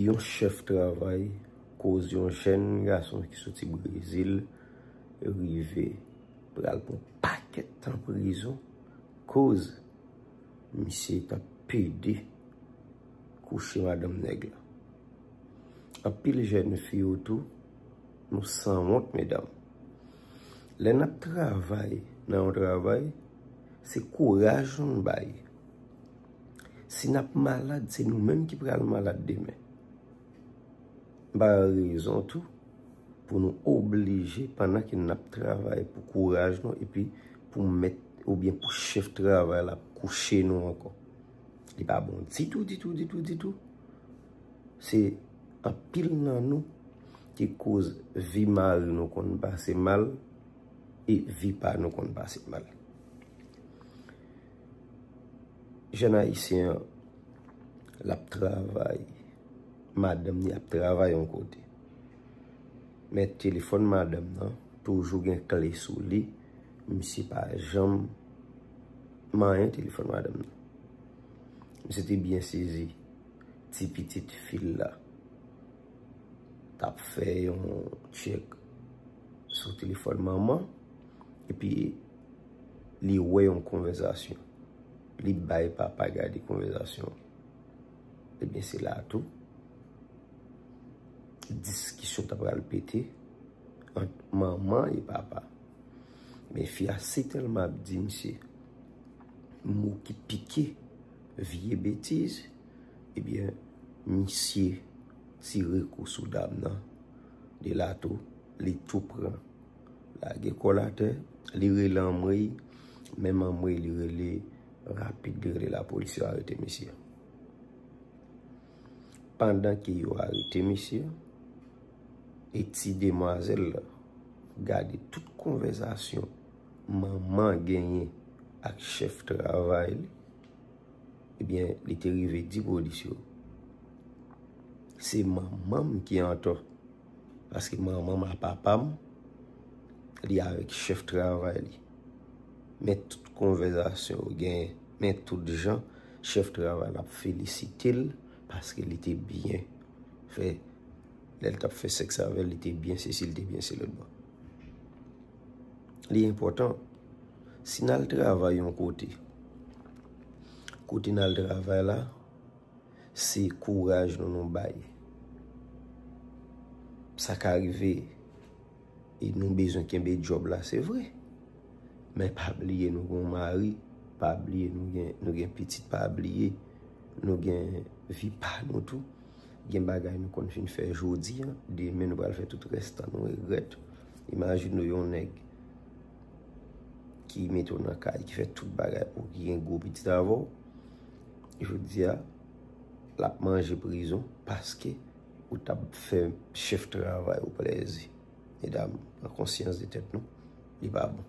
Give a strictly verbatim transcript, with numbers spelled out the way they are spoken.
Yon chèf travay koz yon jèn gason ki soti Brezil rive pral pran pakèt tan prizon koz misye t ap pede kouche madanm nèg la. Anpil jèn fi yo tou, nou sanwont, medam. Lè n ap travay nan yon travay, se kouraj nou bay. Si n ap malad, se nou menm ki pral malad demen. M pa wè rezon tou pou nou oblije, pandan ke n ap travay, pou kouraj nou, epi pou mèt oubyen pou chèf travay la kouche nou ankò. Li pa bon ditou, ditou, ditou, ditou. Se anpil nan nou ki koz vi mari nou konn pase mal e vi pa nou konn pase mal. Jèn ayisyen an, l ap travay, madanm li ap travay yon kote. Men telefòn madanm nan toujou gen kle sou li. Misye pa janm manyen telefòn madanm nan. Misye te byen sezi. Ti pitit fi l la t ap fè yon tchèk sou telefòn manman, epi li wè yon konvèsasyon. Li bay papa gade konvèsasyon. Ebyen, se la tou diskisyon ta pral pete ant manman e papa. Men fi a si tèlman ap di misye mo ki pike, vye betiz, ebyen, misye tire kou sou dam nan. De la tou, li tou pran. Lage kò l atè, li rele anmwey, menm anmwey li rele rapid, li rele lapolis, yo arete misye. Pandan ke yo arete misye, e ti demwazèl la gade tout konvèsasyon manman genyen ak chèf travay li, ebyen, li te rive di polis yo, se manman m ki antò. Paske manman m a papa m, li avèk chèf travay li. Men tout konvèsasyon yo genyen, men tout jan chèf travay la ap felisite l paske li te byen fè, lè l t ap fè sèks avè l, li te byen sesi, li te byen selotbò. Li enpòtan, si n al travay yon kote, kote n al travay la, se kouraj nou nou bay. Sa ka rive, e nou bezwen kenbe djòb la, se vre. Men pa bliye nou gen yon mari, pa bliye nou gen, nou gen pitit, pa bliye nou gen vi pa nou tou. Gen bagay nou konn fin fè jodi a, demen nou pral fè tout rès tan nou regrèt. Imajine w yon nèg ki mete w nan kay, ki fè tout bagay pou ki gen gwo pitit avè w. Jodi a, l ap manje prizon paske ou t ap fè chèf travay ou plèzi. Medam, pran konsyans de tèt nou, li pa bon.